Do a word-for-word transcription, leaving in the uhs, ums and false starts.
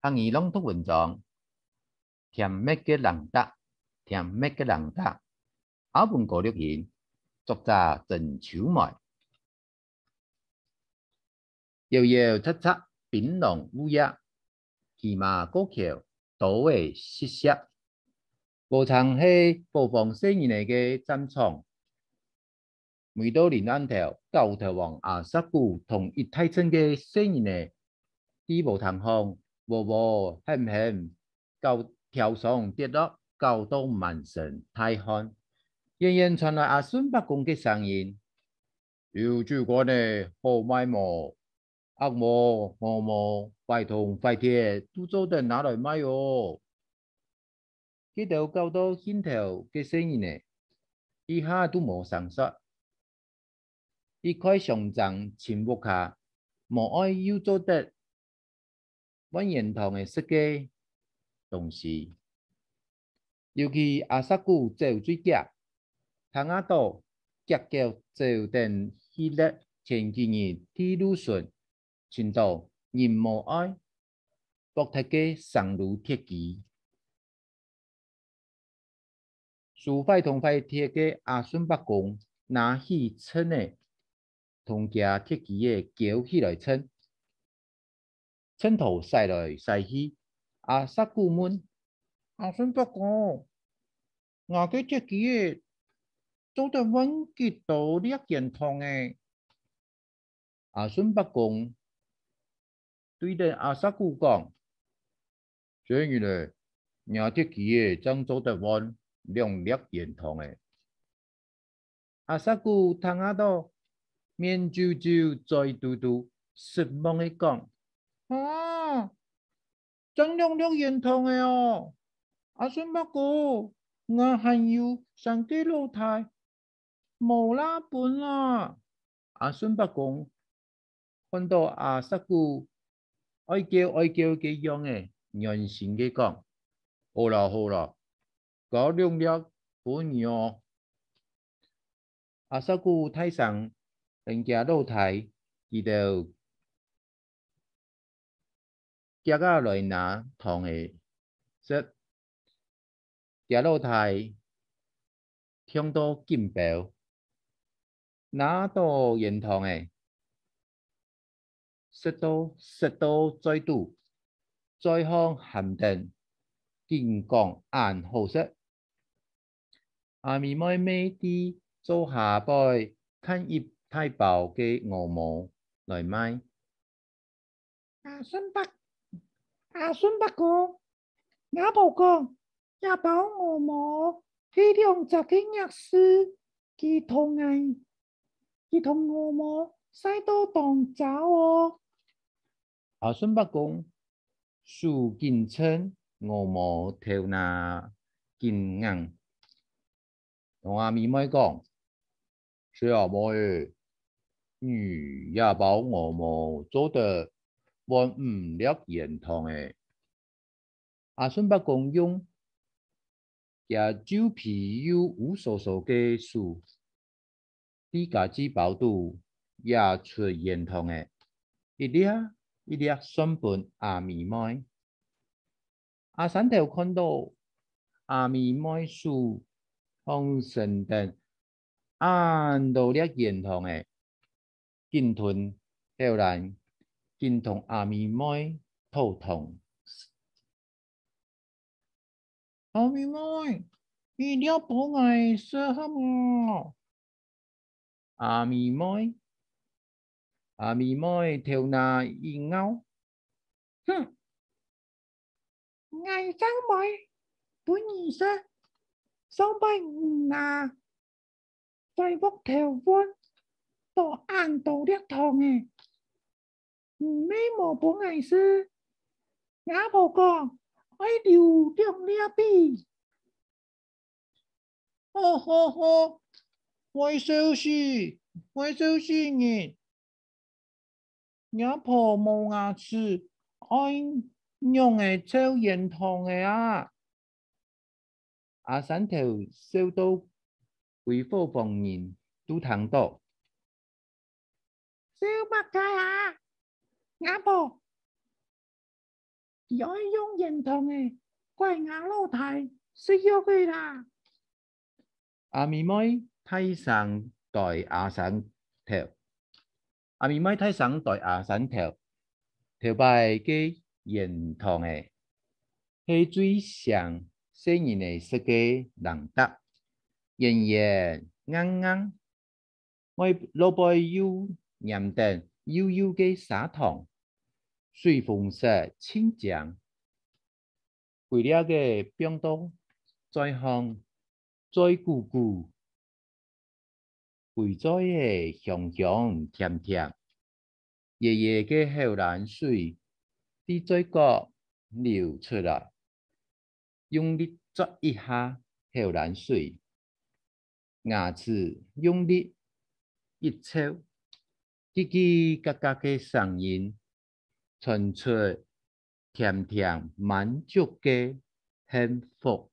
客語朗讀文章，甜蜜个零嗒，甜蜜个零嗒。阿文哥錄音，作者鄭秋梅。搖搖掣掣檳榔樹葉，騎馬過橋，刀仔失色。禾埕係伙房細人仔个戰場。 每到臨暗頭，搞頭王阿石牯同一大陣个細人仔，在禾埕項嗚嗚喊喊，搞跳上跌落，搞到滿身大汗。遠遠傳來阿順伯公个聲音：「有酒罐仔好賣無？鴨毛、鵝毛、壞銅壞鐵都做得拿來賣哦！」 該兜搞到興頭个細人仔，一下都無聲說。一概相爭尋屋下，無愛又做得換煙筒仔食个東西。尤其阿石牯走最遽，聽啊著，遽遽走等去尞前幾日在路脣尋著人無愛，剝忒个生滷鐵枝。 輸壞銅壞鐵个阿順伯公拿起秤仔，同厥鐵枝仔攪起來秤。秤砣徙來徙去，阿石牯問：「阿順伯公，𠊎个鐵枝仔做得換幾多粒煙筒仔？」 阿順伯公對等阿石牯講：「細人仔，若鐵枝仔正做得換兩粒煙筒仔。」阿石牯聽啊著，面皺皺、嘴嘟嘟，失望个講：「啊，正兩粒煙筒仔哦！阿順伯公，𠊎還有三個老弟， 無啦分啦！」阿順伯公看著阿石牯哀噭哀噭个樣仔，軟心个講：「好啦好啦，加兩粒分你哦！」阿石牯大聲喊厥老弟，佢兜遽遽來拿糖仔食。厥老弟暢到緊飆，拿著煙糖仔，食到食到嘴嘟，嘴項含等，緊講恁好食。 阿咪妹乜在灶下背牽一大包个鵝毛來賣。「阿順伯，阿順伯公，吾婆講，這包鵝毛係兩隻个額事，佢同𠊎，佢同鵝毛曬到當燥哦！」 阿順伯公手緊秤，鵝毛頭那緊硬，同阿咪妹講：「細阿妹，你這包鵝毛做得換五粒煙糖仔。」 阿順伯公用厥皺皮又烏疏疏个手，在該隻包肚挖出煙糖仔，一粒一粒送分阿咪妹。阿山頭看著阿咪妹手項伸等恁多粒煙糖仔，緊吞口涎，緊同阿咪妹討糖。「阿咪妹，你這包分𠊎食好無？」阿咪妹，阿咪妹頭那一拗：「哼！ 𠊎正毋會分你食，上擺你啊，在屋頭換到恁多粒糖仔，你乜無分𠊎食，吾婆講愛留兩粒分你。」 「好好好，會笑死，會笑死人！吾婆無牙齒，愛仰仔啐煙糖仔啊？」阿山頭笑到歸伙房人都聽著。 「笑麼个啊？吾婆，佢愛用煙筒仔，拐吾老弟食藥仔啦。阿咪妹大聲對阿山投，阿咪妹大聲對阿山投，頭擺个煙筒仔，係最像細人仔食个零嗒，圓圓硬硬， 外，外背又黏等幼幼个砂糖，水分食盡淨。歸粒仔放到嘴項，嘴鼓鼓，歸嘴仔香香甜甜。爺爺个口涎水，在嘴角流出來，用力啜一下口涎水， 牙齒用力一抽，嘰嘰嘎嘎个聲音，傳出甜甜滿足个幸福。